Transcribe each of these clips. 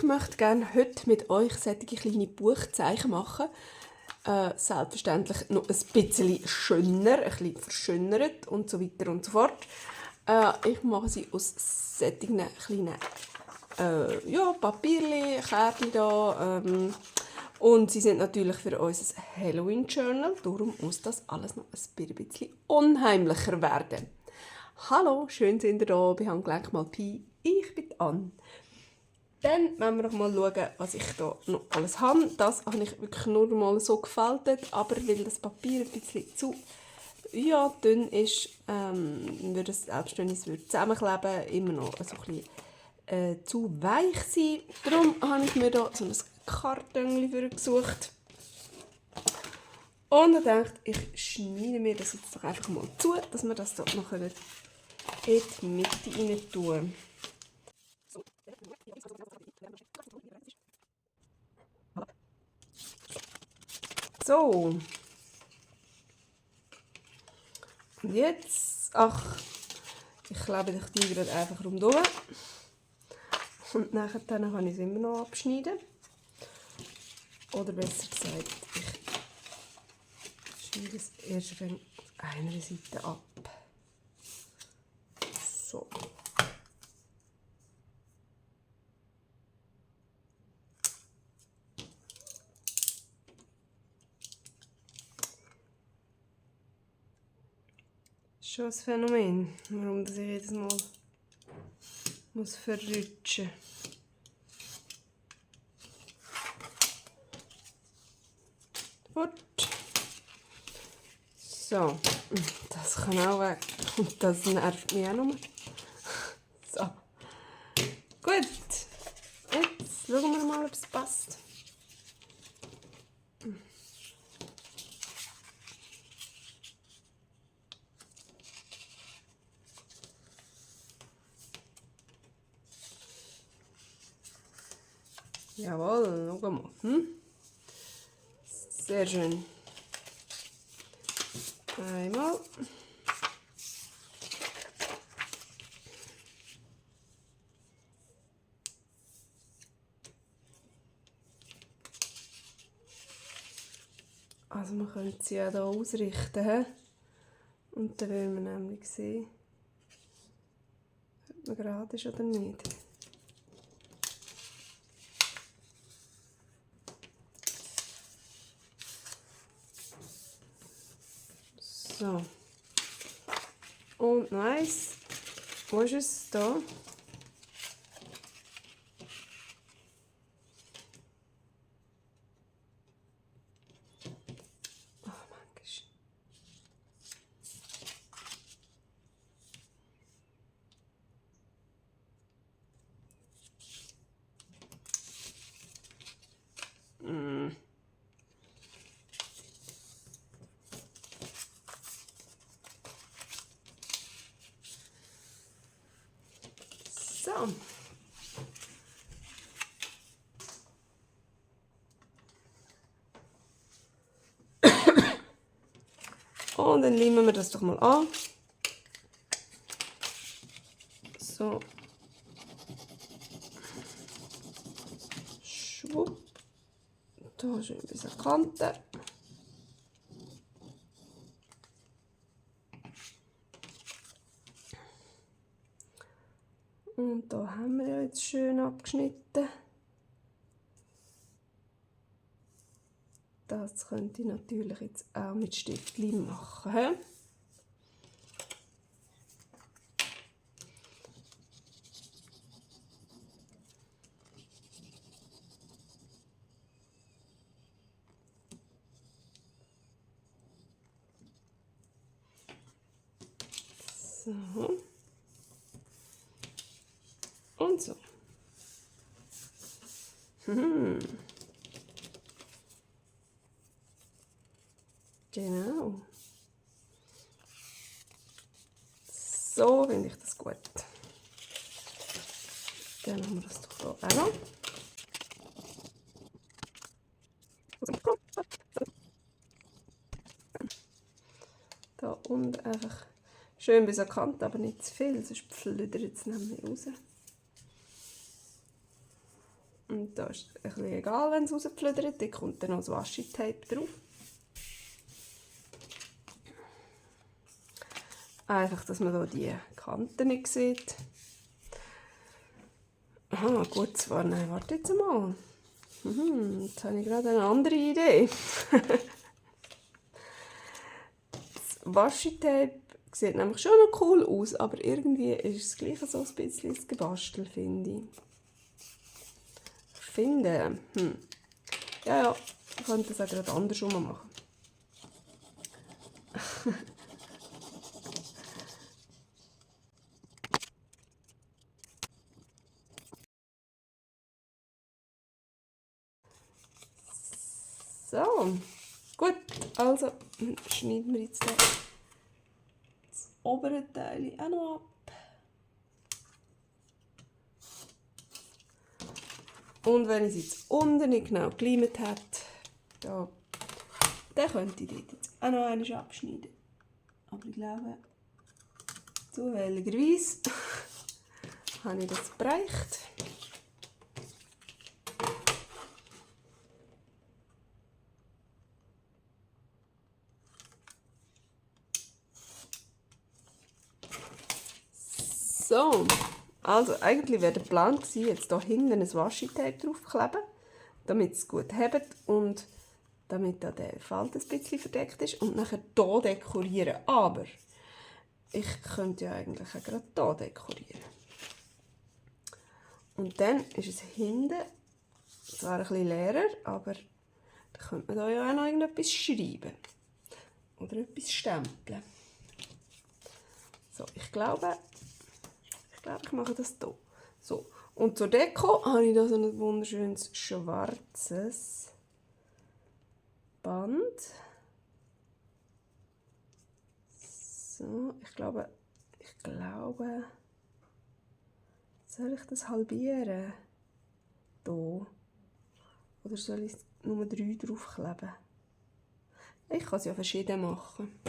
Ich möchte gerne heute mit euch solche kleine Buchzeichen machen. Selbstverständlich noch ein bisschen schöner, ein bisschen verschönert und so weiter und so fort. Ich mache sie aus solchen kleinen Papierchen, Kärtchen da. Und sie sind natürlich für uns ein Halloween-Journal. Darum muss das alles noch ein bisschen unheimlicher werden. Hallo, schön sind ihr da bei Handgelenk mal Pi. Ich bin Anne. Dann wollen wir noch mal schauen, was ich hier noch alles habe. Das habe ich wirklich nur mal so gefaltet, aber weil das Papier ein bisschen zu dünn ist, würde es, selbst wenn ich es zusammenkleben, immer noch so ein bisschen zu weich sein. Darum habe ich mir hier so ein Karton gesucht. Und ich dachte, ich schneide mir das jetzt doch einfach mal zu, dass wir das dort noch in die Mitte rein tun. So. Und jetzt, ich klebe die gerade einfach rundherum. Und nachher kann ich es immer noch abschneiden. Oder besser gesagt, ich schneide es erst auf einer Seite ab. So. Schon ein Phänomen, warum ich jedes Mal verrutschen muss. Gut. So, das kann auch weg. Und das nervt mich auch noch. So. Gut. Jetzt schauen wir mal, ob es passt. Jawohl, schau mal. Sehr schön. Einmal. Also man könnte sie ja hier ausrichten. He? Und dann will man nämlich sehen, ob man gerade ist oder nicht. So. Und nice. Wo ist es? Da. Oh, manchmal. So. Und dann limen wir das doch mal an. So. Schwupp. Da schön bis an die Kante. Und da haben wir ja jetzt schön abgeschnitten. Das könnte ich natürlich jetzt auch mit Stiftlein machen. He? So. Und so. Genau. So finde ich das gut. Dann haben wir das doch hier auch noch. Da unten einfach schön bis an die Kante, aber nicht zu viel, sonst flüdert es nämlich raus. Und da ist es ein bisschen egal, wenn es rausflödert. Da kommt dann noch das Washi-Tape drauf. Einfach, dass man hier die Kanten nicht sieht. Aha, gut, zwar, nein, warte jetzt mal. Jetzt habe ich gerade eine andere Idee. Das Washi-Tape sieht nämlich schon noch cool aus, aber irgendwie ist es gleich so ein bisschen das Gebastel, finde ich. Ich finde, ja, ich könnte das auch gerade andersrum machen. So, gut, also schneiden wir jetzt das obere Teil auch noch ab. Und wenn ich es jetzt unten nicht genau geleimt hätte, dann könnte ich dort jetzt auch noch einmal abschneiden. Aber ich glaube, zufälligerweise habe ich das gereicht. So, also eigentlich wäre der Plan gewesen, jetzt hier hinten ein Washi-Tape draufkleben, damit es gut hebt und damit da der Falten ein bisschen verdeckt ist und nachher hier dekorieren. Aber ich könnte ja eigentlich auch gerade hier dekorieren. Und dann ist es hinten zwar ein bisschen leerer, aber da könnte man da ja auch noch irgendetwas schreiben. Oder etwas stempeln. So, ich glaube, ich mache das hier. So, und zur Deko habe ich da so ein wunderschönes schwarzes Band. So, ich glaube, soll ich das halbieren? Hier. Oder soll ich nur 3 draufkleben? Ich kann es ja verschieden machen.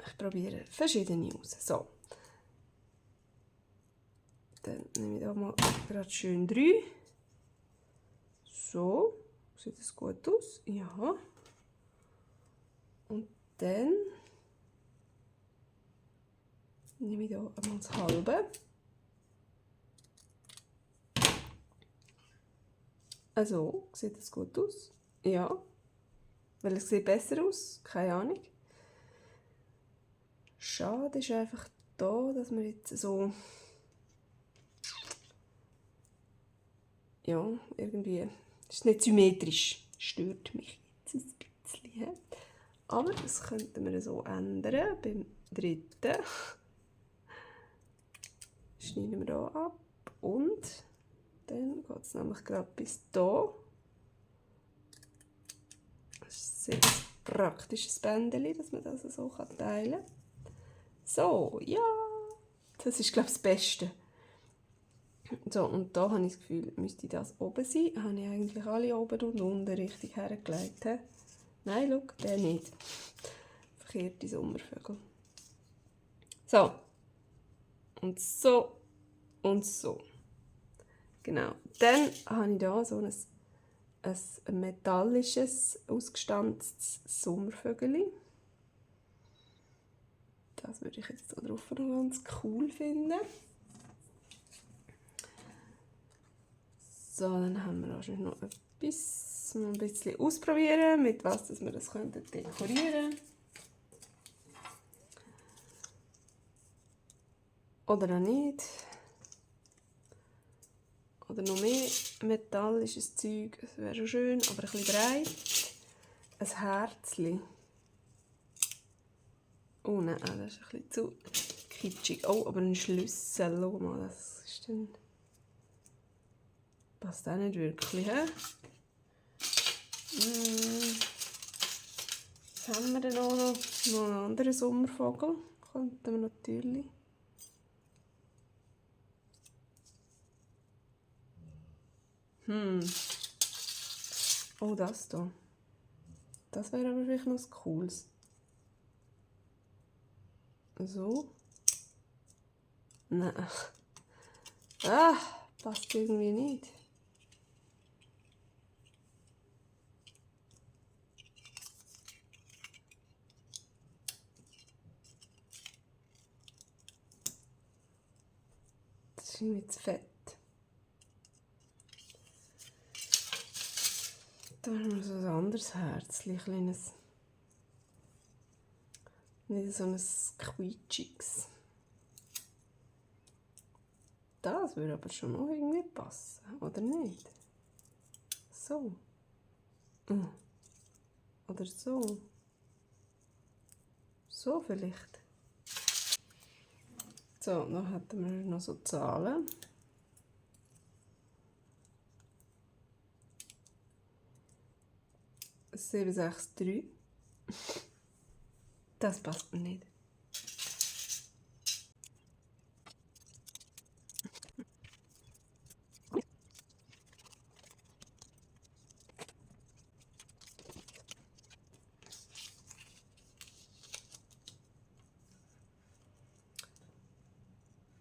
Ich probiere verschiedene aus. So. Dann nehme ich da mal gerade schön 3. So. Sieht das gut aus? Ja. Und dann nehme ich hier einmal das halbe. Also, sieht das gut aus? Ja. Weil es sieht besser aus? Keine Ahnung. Schade ist einfach da, dass wir jetzt so... Ja, irgendwie... Es ist nicht symmetrisch. Stört mich jetzt ein bisschen. Aber das könnten wir so ändern. Beim dritten schneiden wir hier ab. Und dann geht es nämlich gerade bis hier. Das ist ein sehr praktisches Bändchen, dass man das so teilen kann. So, ja, das ist, glaube ich, das Beste. So, und da habe ich das Gefühl, müsste das oben sein. Habe ich eigentlich alle oben und unten richtig hergelegt. He? Nein, schau, der nicht. Verkehrte Sommervögel. So. Und so. Und so. Genau. Dann habe ich hier so ein metallisches, ausgestanztes Sommervögel. Das würde ich jetzt da drauf noch ganz cool finden. So, dann haben wir wahrscheinlich noch etwas, ein bisschen ausprobieren, mit was dass wir das dekorieren können. Oder auch nicht. Oder noch mehr metallisches Zeug, das wäre schon schön, aber ein bisschen breit. Ein Herzchen. Oh nein, das ist ein bisschen zu kitschig. Oh, aber ein Schlüssel, schau mal, das ist dann... Passt auch nicht wirklich, hä? Was haben wir denn auch noch? Noch einen anderen Sommervogel. Könnten wir natürlich. Oh, das hier. Das wäre aber vielleicht noch was Cooles. So. Nein. Ah, passt irgendwie nicht. Das ist irgendwie zu fett. Da haben wir so ein anderes Herzchen, ein kleines. Nicht so ein quietschiges. Das würde aber schon noch irgendwie passen, oder nicht? So. Oder so. So vielleicht. So, dann hätten wir noch so Zahlen. Das 763. Das passt mir nicht.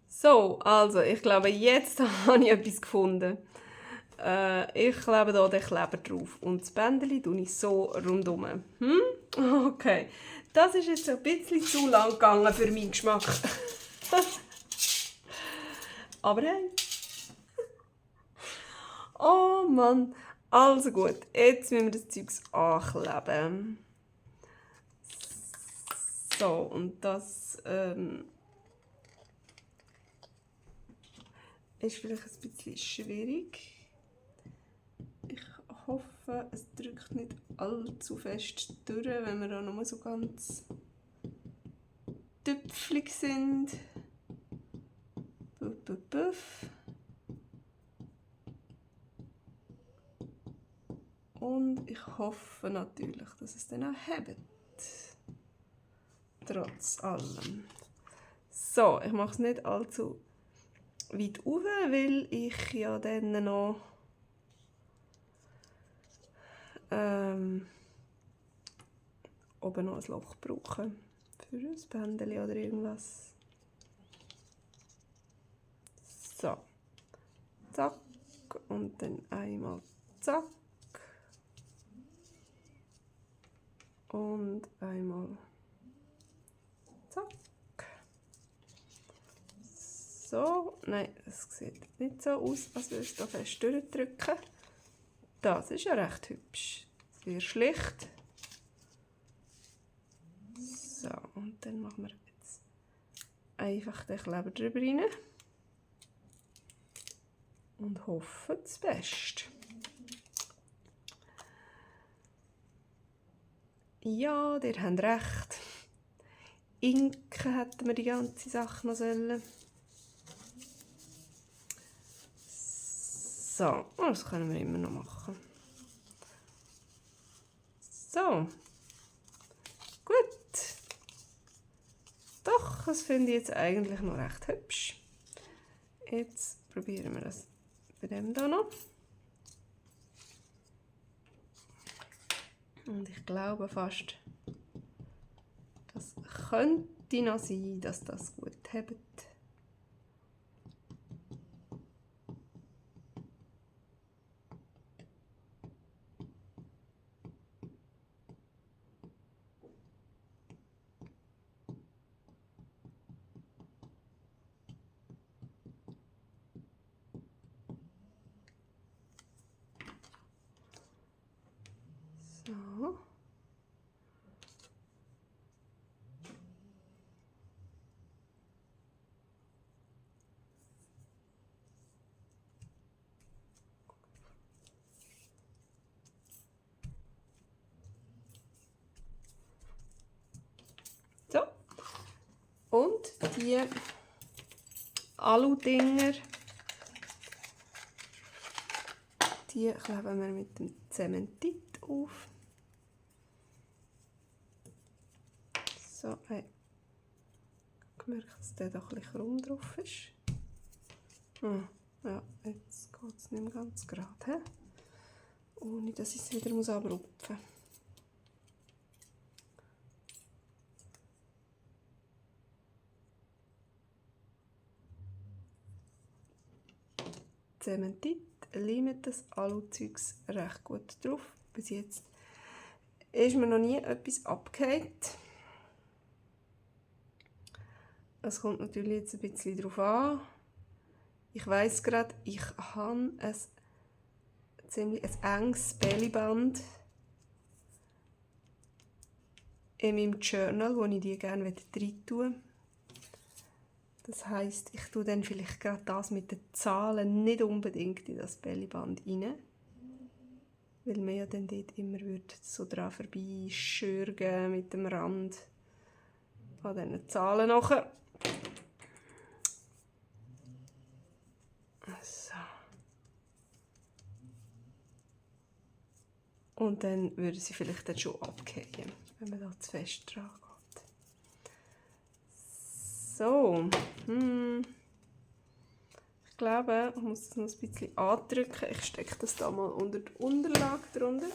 So, also ich glaube, jetzt habe ich etwas gefunden. Ich klebe hier den Kleber drauf und das Bändchen tue ich so rundum. Okay, das ist jetzt ein bisschen zu lang gegangen für meinen Geschmack. Aber hey. Oh Mann. Also gut, jetzt müssen wir das Zeugs ankleben. So, und das ist vielleicht ein bisschen schwierig. Ich hoffe, es drückt nicht allzu fest durch, wenn wir da nur so ganz tüpfelig sind. Puff, puff, puff. Und ich hoffe natürlich, dass es dann auch hebt. Trotz allem. So, ich mache es nicht allzu weit rauf, weil ich ja dann noch oben noch ein Loch brauche für ein Bändchen oder irgendwas. So, zack und dann einmal zack und einmal zack. So, nein, das sieht nicht so aus, als würde es da fest durchdrücken. Das ist ja recht hübsch, sehr schlicht. So, und dann machen wir jetzt einfach den Kleber drüber rein und hoffen das Beste. Ja, ihr habt recht. Inken hätten wir die ganze Sache noch sollen. So, das können wir immer noch machen. So. Gut. Doch, das finde ich jetzt eigentlich noch recht hübsch. Jetzt probieren wir das bei dem hier noch. Und ich glaube fast, das könnte noch sein, dass das gut hebt. So. So. Und die Alu-Dinger, die kleben wir mit dem Zementit auf. So, hey. Ich merke, dass der da ein bisschen krumm drauf ist. Ja, jetzt geht es nicht mehr ganz gerade. Ohne dass ich es wieder abrupfen muss. Zementit, limet das Alu-Zeugs recht gut drauf. Bis jetzt ist mir noch nie etwas abgefallen. Es kommt natürlich jetzt ein bisschen darauf an. Ich weiss gerade, ich habe ein ziemlich enges Bellyband in meinem Journal, wo ich die gerne rein tue. Das heisst, ich tue dann vielleicht gerade das mit den Zahlen nicht unbedingt in das Bellyband rein, weil man ja dann dort immer so dran vorbeischürgen mit dem Rand an diesen Zahlen nachher. So. Und dann würde sie vielleicht dann schon abgehen, wenn man da zu fest dran geht. So. Ich glaube, ich muss das noch ein bisschen andrücken. Ich stecke das da mal unter die Unterlage drunter.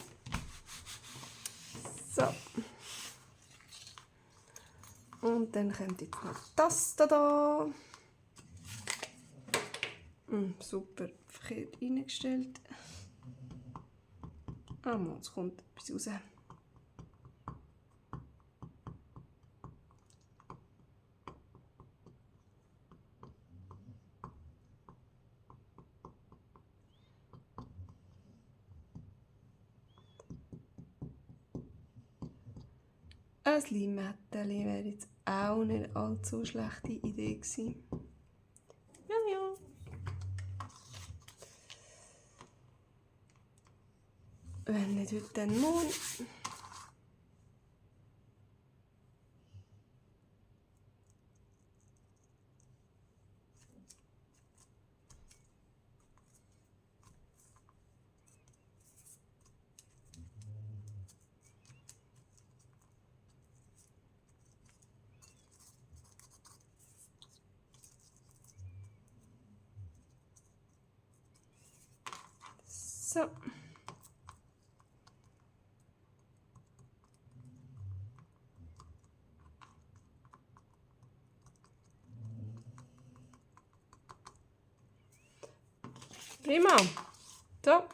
So. Und dann kommt jetzt noch das da. Super, verkehrt reingestellt. Es kommt etwas raus. Ein Limetteli wäre jetzt auch nicht allzu schlechte Idee gewesen. Ja. Wenn nicht heute, dann morgen. So. Prima. So.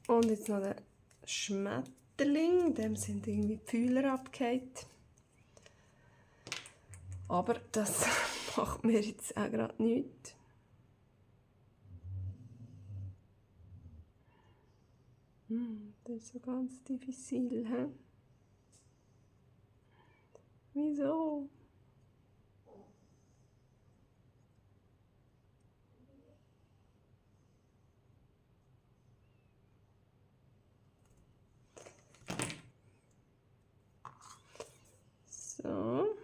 Und jetzt noch der Schmetterling. Dem sind irgendwie die Fühler abgefallen. Aber das macht mir jetzt auch gerade nichts. Das ist so ganz diffizil, hä? Wieso? So.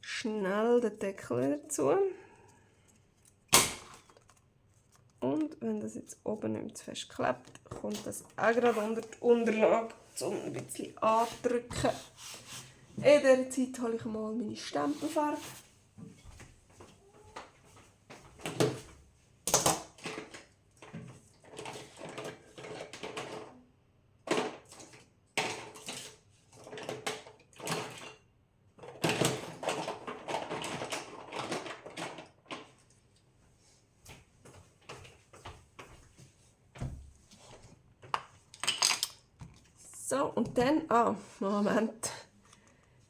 Schnell den Deckel dazu. Und wenn das jetzt oben nicht zu fest klebt, kommt das auch gerade unter die Unterlage, um ein bisschen anzudrücken. In dieser Zeit hole ich mal meine Stempelfarbe. So, und dann, Moment,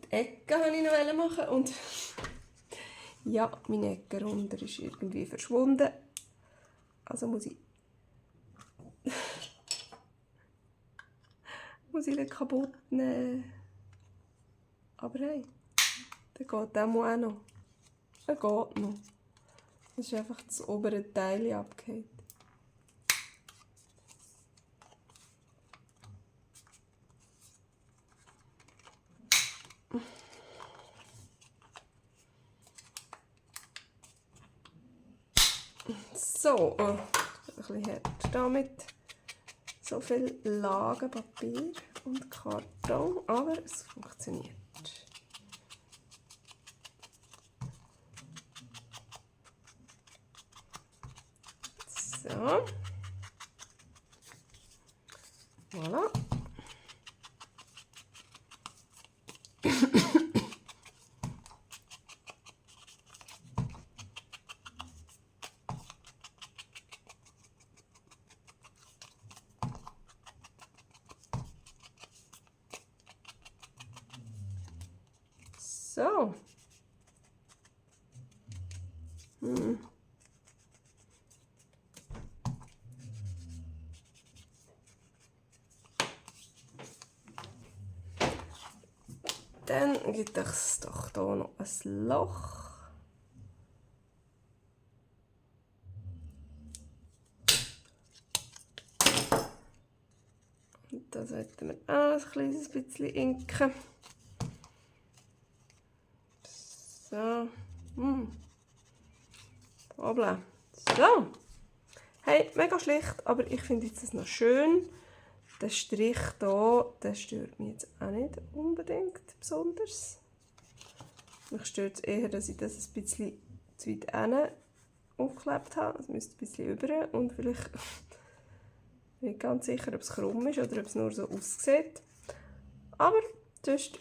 die Ecke wollte ich noch machen und ja, meine Ecke runter ist irgendwie verschwunden. Also muss ich den kaputt nehmen. Aber hey, der geht auch noch. Er geht noch. Das ist einfach das obere Teil abgehakt. So, ein bisschen härter damit. So viel Lagenpapier. und Karton, aber es funktioniert. So. Voilà. So. Dann gibt es doch hier noch ein Loch. Und da sollten wir auch ein kleines bisschen inken. So. Problem. So. Hey, mega schlicht, aber ich finde jetzt das noch schön. Der Strich hier, der stört mich jetzt auch nicht unbedingt besonders. Mich stört es eher, dass ich das ein bisschen zu weit hinten aufgeklebt habe. Es müsste ein bisschen über und vielleicht bin ich nicht ganz sicher, ob es krumm ist oder ob es nur so aussieht. Aber sonst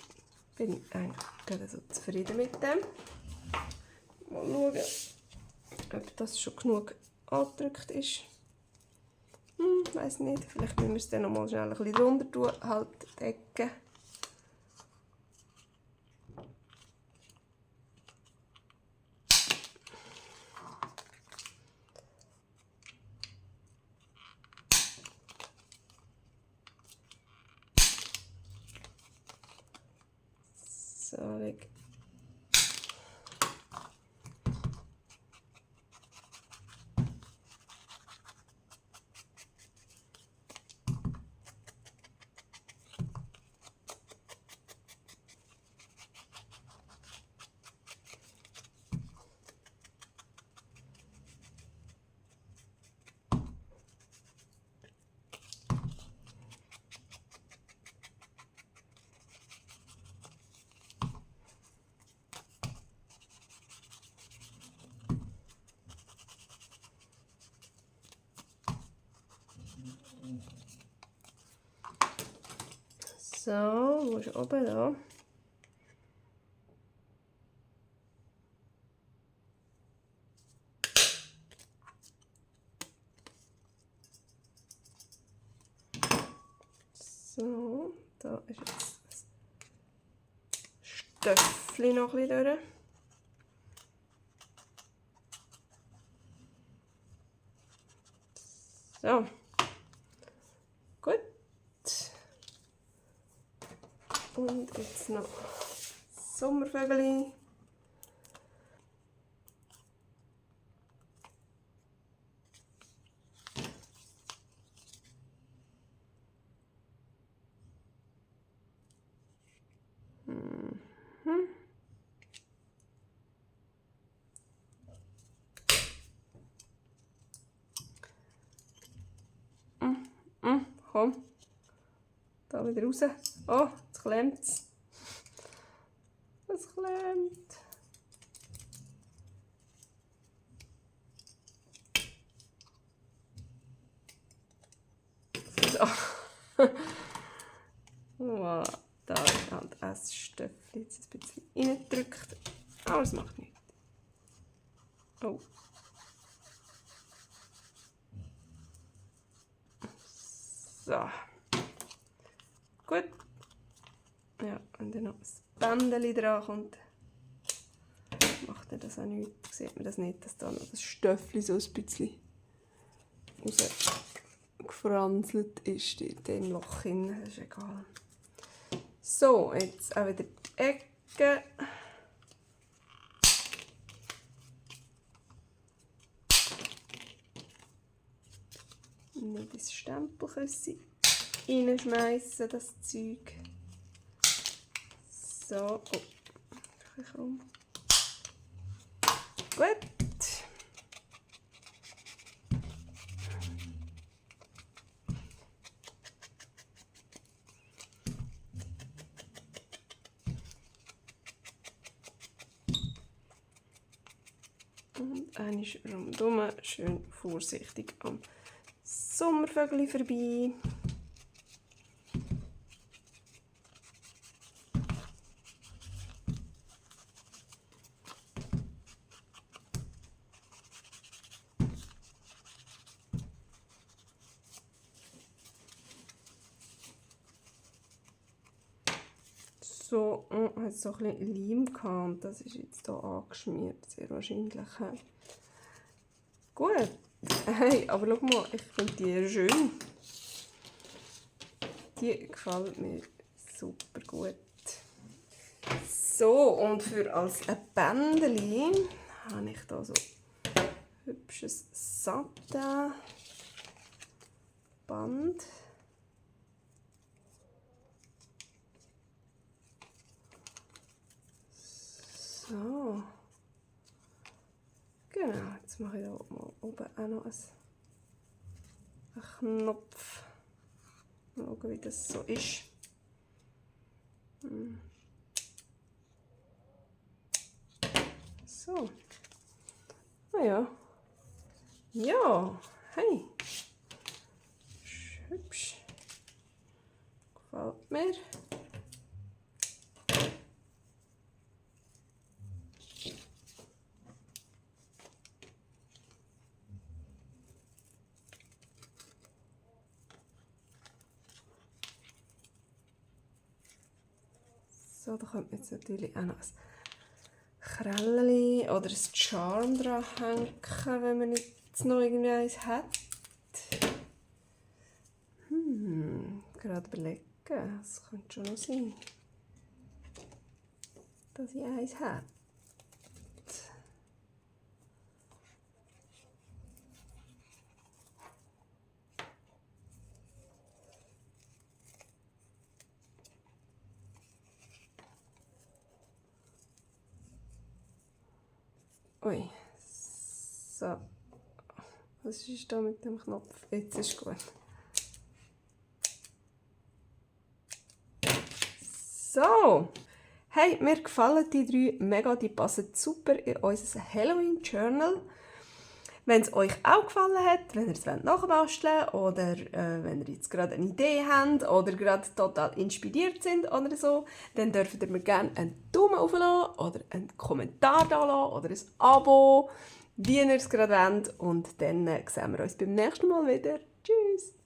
bin ich eigentlich gerade so zufrieden mit dem. Mal schauen, ob das schon genug angedrückt ist. Weiss nicht, vielleicht müssen wir es dann noch mal schnell ein bisschen drunter tun, halt die Ecke. So, weg. So, wo ist oben da? So, da ist jetzt das Stöffli noch ein bisschen durch. So. Gut. Und jetzt noch Sommervögel. Komm. Da wieder raus. Oh, jetzt klemmt es. Es klemmt. So. Wow, da ist halt ein Stöffel jetzt ein bisschen reingedrückt. Aber es macht nichts. Oh. So. Gut. Ja, wenn dann noch ein Bändchen dran kommt, macht das auch nichts. Sieht man das nicht, dass da noch das Stöffel so ein bisschen rausgefranselt ist in dem Loch hin. Das ist egal. So, jetzt auch wieder die Ecke. Nicht ins Stempelküsse reinschmeißen, das Zeug. So, oh, ein bisschen krumm. Gut. einmal rundherum schön vorsichtig am Sommervögel vorbei. So, hat so ein bisschen Leim gehabt. Das ist jetzt hier angeschmiert, sehr wahrscheinlich. Gut. Hey, aber schau mal, ich finde die schön. Die gefällt mir super gut. So, und für als ein Bändchen habe ich hier so hübsches Satinband. So. Genau, jetzt mache ich hier mal oben auch noch einen Knopf. Mal schauen, wie das so ist. So. Ah ja. Ja, hey. Ist hübsch. Gefällt mir. So, da könnte man jetzt natürlich auch noch ein Krälli oder ein Charm dran hängen, wenn man jetzt noch irgendwas hat. Gerade überlegen, das könnte schon noch sein, dass ich eins habe. Ui, so. Was ist da mit dem Knopf? Jetzt ist gut. So. Hey, mir gefallen die drei mega, die passen super in unser Halloween Journal. Wenn es euch auch gefallen hat, wenn ihr es nachbasteln wollt oder wenn ihr jetzt gerade eine Idee habt oder gerade total inspiriert sind oder so, dann dürft ihr mir gerne einen Daumen hoch lassen oder einen Kommentar da lassen oder ein Abo, wie ihr es gerade wollt. Und dann sehen wir uns beim nächsten Mal wieder. Tschüss!